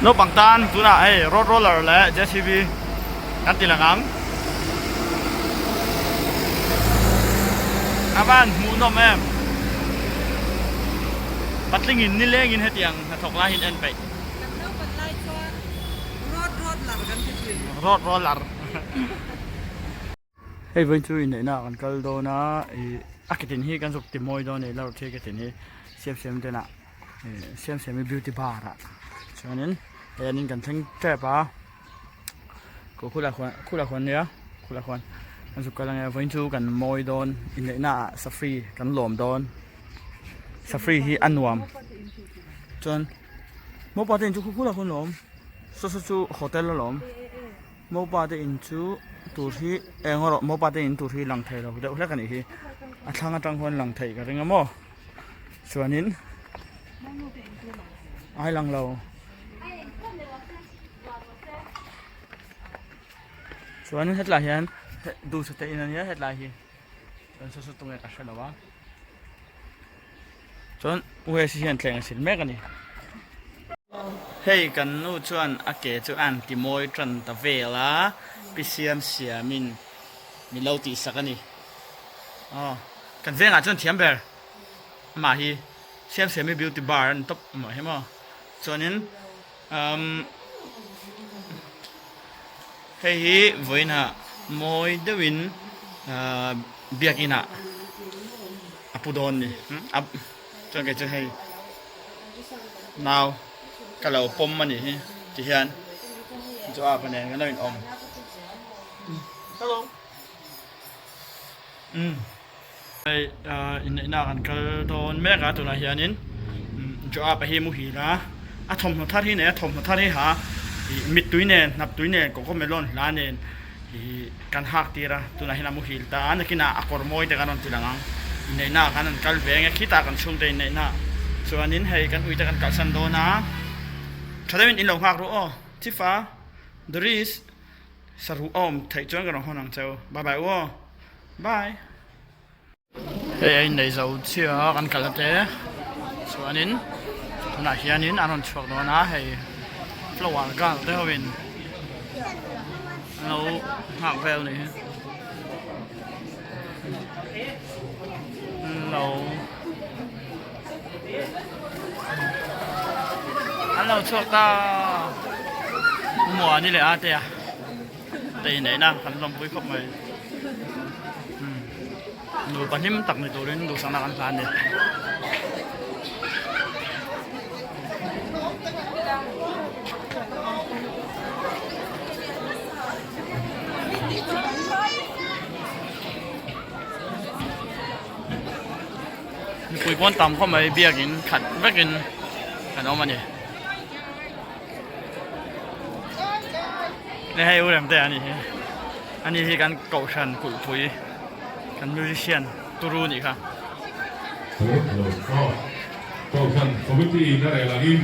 Naupang tan tunah hei road roller leh JCB kan ti lang ang. A van hmuhnawm em. Patlingin nilengin hetiang hnathawk lai hi an en peih. Kan naupan lai chuan road roller kan ti thin. Road roller. Hei vawiin chu inneihna ah kan kal dawn a ih a ketin hi kan zuk ti mawi dawn a ni lawr thil ketin hi siam siam te lah ih siam siam hi beauty bar ah chuanin hei an in kan thleng tep a khaw khulai khuan khulai khuan nia khulai khuan kan zuk kal ange vawiin chu kan mawi dawn inneihna ah safri kan lawm dawn safri hi a nuam chuan mopa te in chu khulai khuan lawm saw saw chu hotel alawm. Mopa te in chu tur hi eng erawh mopa te in tur hi lang thei lo deuh hlek a nih hi a thlang atang huan lang theih ka ring a maw chuanin ai lang lo chuanin hetlai hian duhsa te in a nia hetlai hi chuan saw saw tunge ka hre lo a. Chuan US hian thleng a sil mek a ni. Hei kan nu chuan a ke chu a han ti mawi tan ta vel a, pi siam siamin min lo tihsak a ni. Aw, kan vengah chuan thiam ber amah hi siam siami beauty bar a ni tawp amah hi maw. Chuanin umm hei hi vawiinah mawi deuhin ahh biakinah. A pu dawn ni a chuan kei chu hei nau ka lo pawm a nih hi ti hian chu a pa nen kan lo in awm hello umm hei inneihna kan kal dawn mek a tunah hianin Joab a hi muhil a a thawmhnaw thar hi nei a thawmhnaw thar hi ha ih mittui nen hnap tui nen cocomelon hla nen. Ih kan hak tir a, tunah hian a muhil ta a, nakinah a kawr mawi te kan rawn ti lang ang, inneihna ah khan an kal ve enge khitah kan chhungte inneihna ah chuanin hei kan uite kan kalhsan dawn a, tha deuhin in lo nghak ru aw, Chifa, Doris, saruh a awm theih chuan ka rawn hawn ang cheu, bye bye u aw, bye. Hei a innei zo chiah a kan kal a te chuanin tunah hianin an rawn chhuak dawn a hei flower girl te ho in an lo nghak vel a ni hi an lo an lo chhuak ta muani leh a te a. Te inneihna kan lawmpui khawp mai. Nupa hlim tak ni turin duhsakna kan hlan a ni. Mipui pawn tam khawp mai biakin khat vekin kan awm a ni. Ni hei u rem te ani hi ani hi kan kohhran kulhpui kan musician turu nih kha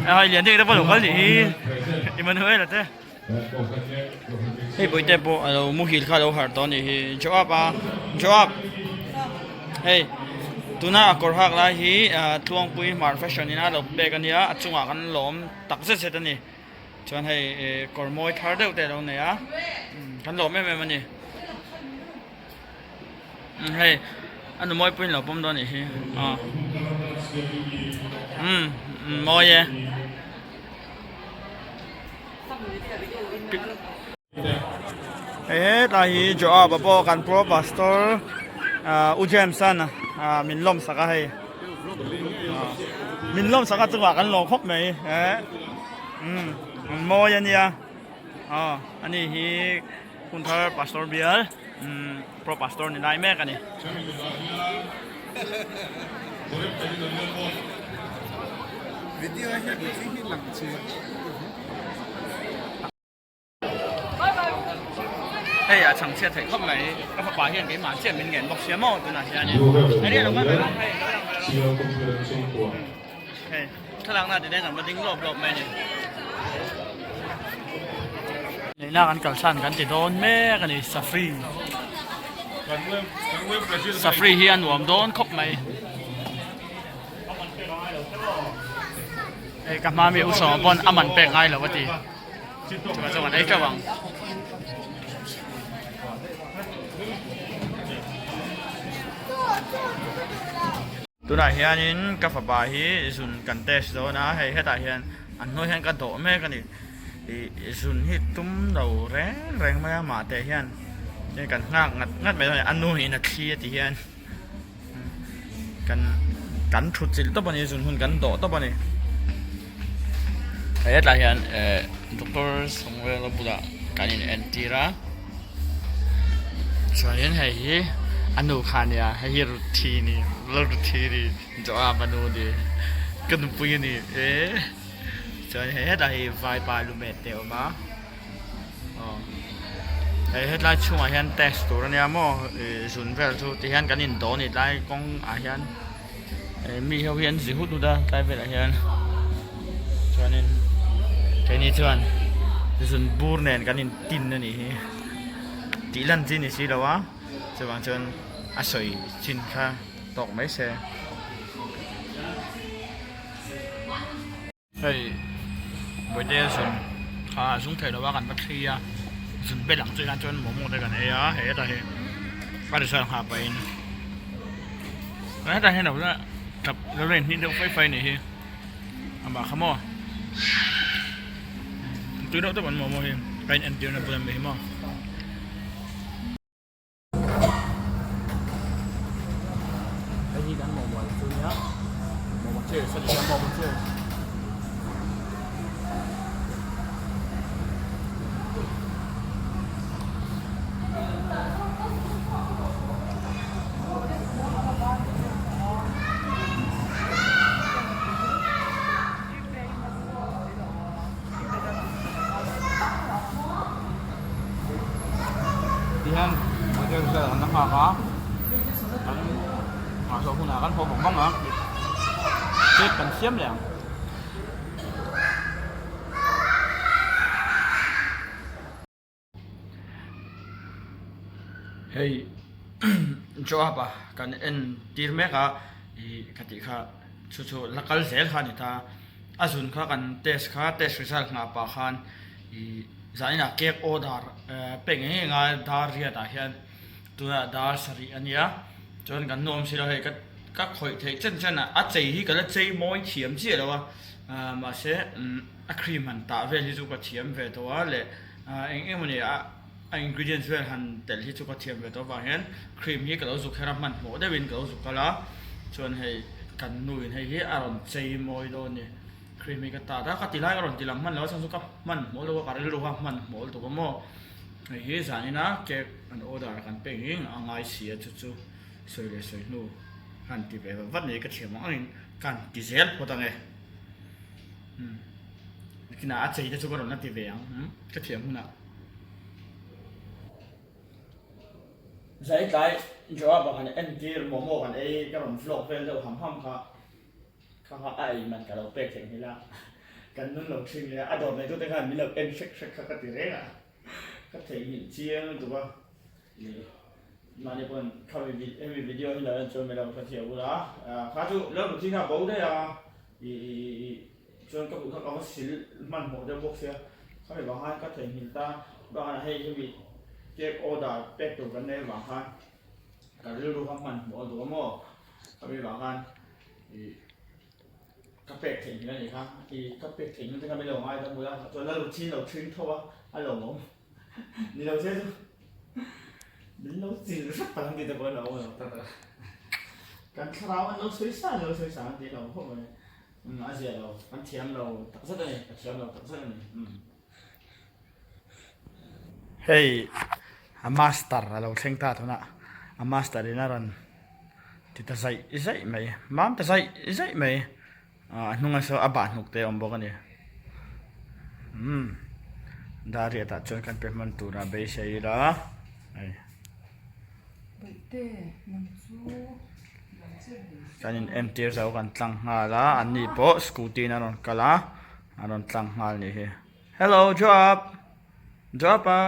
hei lian deuh te pawh lo kal nih hi Emmanuel a te hei bawihte pawh alo muhil kha alo harh tawh anih hi Joab a Joab hei tuna a kawr hak lai hi Tluangpui hmar fashion in a lo pek ania a chungah kan lawm tak zet zet a ni chuan hei ih kawr mawi thar deuh te alo nei a kan lawm em em a ni hei a nu mawi pawhin lo pawm dawn anih hi aw umm mawi e. Hei hetlai hi Joab a pawh kan pro pastor ah U James an ah min lawm sak a hei min lawm sak a chungah kan lawm khawp mai eh umm an mawi a nia aw ani hi Hunthar pastor bial umm pro pastor ni lai mek a ni. Hei a chhang chhiat theih khawp mai ka fapa hian keimah chiah min ngen bawk sia maw tunah hianin hei thlalakna ti deng kan va ding lawp lawp mai a ni neihna kan kalsan kan ti dawn mek a ni safri safri hi a nuam dawn khawp mai. Hei ka hma mi u sawma pawn a man pek ngai lo a ti. Chuvang chuan kan ei teuh ang. Tunah hianin ka fapa hi zun kan test dawn a, hei hetah hian a hnuai hian ka dawh mek a ni. Ih zun hi tum lo reng reng mai a mah teh hian kan nghak ngat ngat mai dawn a ni. A nu in a thli a ti hian. Kan kan thut chilh tawp a ni zun hun kan dawh tawp a ni hei hetlai hian eh doctor Sawngvela bulah kan in entir a chuanin hei hi a nu kha a nia hei hi Ruthi a ni Lalruthi a ni Joab a nu a ni ka nupui a ni eh chuan hei hetlai hi vaipa lumet te a awm a. Aw hei hetlai chhungah hian test tur ania maw ih zun vel chu ti hian kan in dawn a ni tlai kawng ah hian eh mi ho hi an zi hut hut a tlai velah hian chuanin keini chuan zun bur nen kan in tin a nih hi tih lan chi a ni si lo a chuvang chuan a sawi chin kha tawk mai se. Hei Bawihtea zun kha a zung thei lo a kan va thli a zun bel ang chiah hian chuan momo te kan ei a hei hetah hi a result nghah pahin hetah hian lo la tap lo la inhnih deuh fai fai a nih hi amah kha maw tui deuh deuh an momo hi a in entir na bul a ni hi maw. Hei hi kan momo ang chu nia momo cheers a ni a momo cheers. Tihian hotel vel an la nghak a kan nghah zawh hunah kan haw vang vang a cake kan siam leh ang. Hei job a kan en tir mek a ih ka tih kha chu chu la kal zel kha a ni ta a zun kha kan test kha test result nghah pah khan ih zaninah cake order pek ngei ngei anga dar riat ah hian tunah dar sarih a nia chuan kan nuam si lo hei ka ka khawih theih chen chen a a chei hi ka la chei mawi thiam chiah lo a mahse a cream han tah vel hi chu ka thiam ve tawh a leh eng eng emawni a a ingredients vel han telh hi chu ka thiam ve tawh avang hian cream hi ka lo zuk her a hmanhmawh deuhin ka lo zuk kal a chuan hei kan nu in hei hi a rawn chei mawi dawn a ni cream hi ka tat a ka ti lai ka rawn ti lang hman lo a chhan chu ka hmanhmawh lutuk a ka rilru kha hmanhmawh lutuk a maw hei hi zanina cake an order kan pek ngei a ngai si a chu chu sawi leh sawi hnu han ti ve vat nei ka thiam ang angin ka han ti zel phawt ang e. Umm nakinah a chei te chu ka rawn la ti ve ang umm ka thiam hunah. Zai tlai Joab ah kan entir momo kan ei ka rawn vlog vel deuh ham ham kha kha kha a ei man ka lo pek theih nghilh a kan nun lo thin leh a a dawr neitute khan min lo en hrek hrek kha ka ti reng a ka theihnghilh chiang lutuk a. Mahni pawn khami hemi video hi lo en chuan min lo hrethiam ula kha chu lo ruthi kha bo daih a ih chuan ka kut kha ka va sil hmanhmawh deuh bawk sia khami vang khan ka theihnghilh ta bakah hei hemi cake order pek tur kan nei avang khan ka rilru kha hmanhmawh a duh a maw khami vang khan ih ka pek theihnghilh a nih kha ih ka pek theihnghilh te kha min lo ngaidam ula chuan la ruthi lo ṭhing tho a a lawmawm. Ni lo che chu min lo chil hrep ang tih te pawh an lo awm lo tak a. Kan thlarau an lo sawi sa an lo sawi sa an tih lo khawp mai. Um a zia lo kan thiam lo tak zet a ni ka thiam lo tak zet a ni um. Hei a master a lo thleng ta tunah a master in a rawn ti ta zaih zaih mai mam ta zaih zaih mai. A hnungah saw a bah hnuk te a awm bawk a ni umm dar riat ah chuan kan pe hman tur a beisei ila hei kan in entir zo kan tlang nghal a an ni pawh scooty in a rawn kal a a rawn tlang nghal a nih hi hello job job a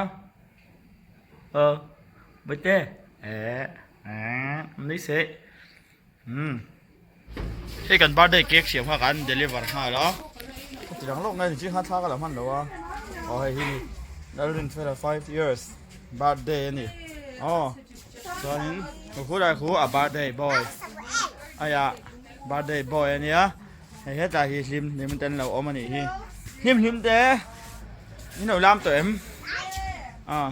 aw bawihte eh eh nui seh. Umm hei kan birthday cake siam kha kan deliver nghal a. ti lang lawk nge ni chi khan thla ka la hman lo a aw hei hi ni Lalrinfela 5 years birthday a ni aw chuanin khulai khu a birthday boy aya birthday boy a nia hei hetah hi hlim hlim te an lo awm a nih hi hlim hlim te in lo lam tawh em ah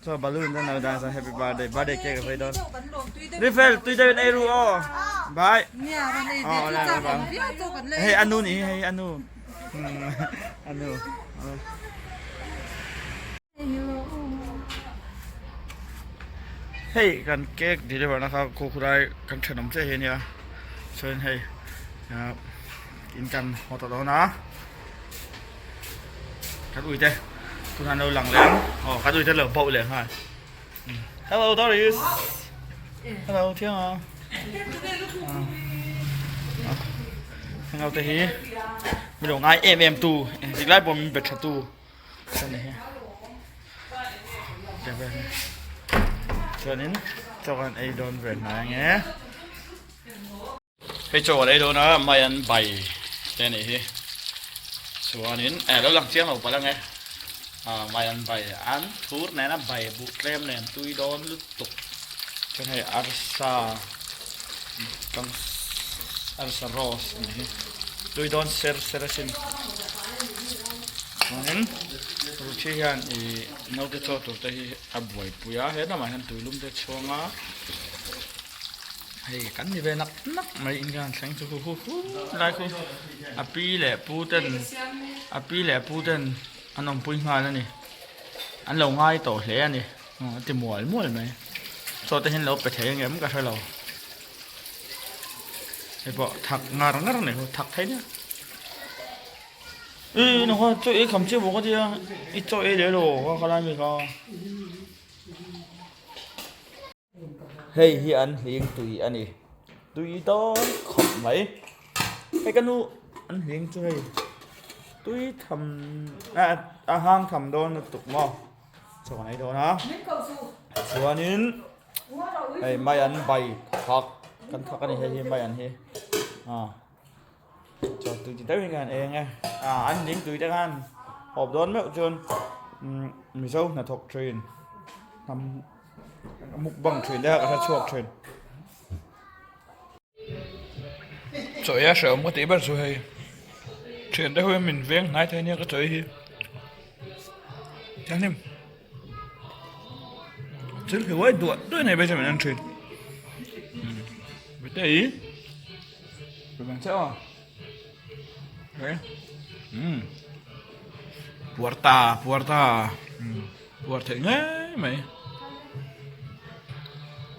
Chaw balloon te an lo dah chuan happy birthday birthday cake a vei dawn Rifel tui deuhin ei ru aw bye aw awle bye bye hei anu nih hi hei anu anu hei kan cake deliver na kha khu khulai kan thenawm chiah hi ania chuan hei in kan haw tawh dawn a. Kan uite tunah an lo lang leh ang aw kan uite lo bauh leh nghal hello Doris hello Thianga heng te hi mi lo ngai em em tu engtik lai pawh min be tha tu ka ni hi chuanin chaw kan ei dawn ve hnai ange. Hei chaw a lei dawn a mai an bai te anih hi chuanin eh lo lang chiang lo palh ang e ah mai an bai an thur nena bai buh tlem nen tui dawn lutuk chuan hei arsa tang arsa rose anih hi tui dawn ser ser asin chuanin ruthi hian ih naute chaw tur te hi a buaipui a he lamah hian tuilum te a chhuang a. Hei kan ni ve nak nak mai in kan thleng chu hu hu hu lai khu a pi leh pu ten a pi leh pu ten an awmpui nghal a ni an lo ngai tawh hle a ni a ti mual mual mai chaw te hian lo pe thei ang em ka hre lo hei pawh thak ngar ngar a ni thak thei nia e chaw ei kham chiah bawk a tia i chaw ei leh lo ka khalai mi kha. Hei hi an hling tui a ni tui dawn khawp mai hei ka nu an hling chu hei tui tham ah a hang tham dawn lutuk maw chaw kan ei dawn a chuanin hei mai an bai thak kan thak a ni hei hi mai an hi ah chaw tui ti deuhin khan ei ang e ah an hling tui te khan hawp dawn meuh chuan mizo hnathawk thin hnam. Mukbang thin te ka hre chhuak thin. Chaw ei a hrehawm ka tih ber chu hei thian te ho hian min veng hnai thei ania ka chaw ei hi chuanin thil hi uai duah duah nei Benjamin an thin bete i bang che aw puar ta puar ta puar theih ngei mai.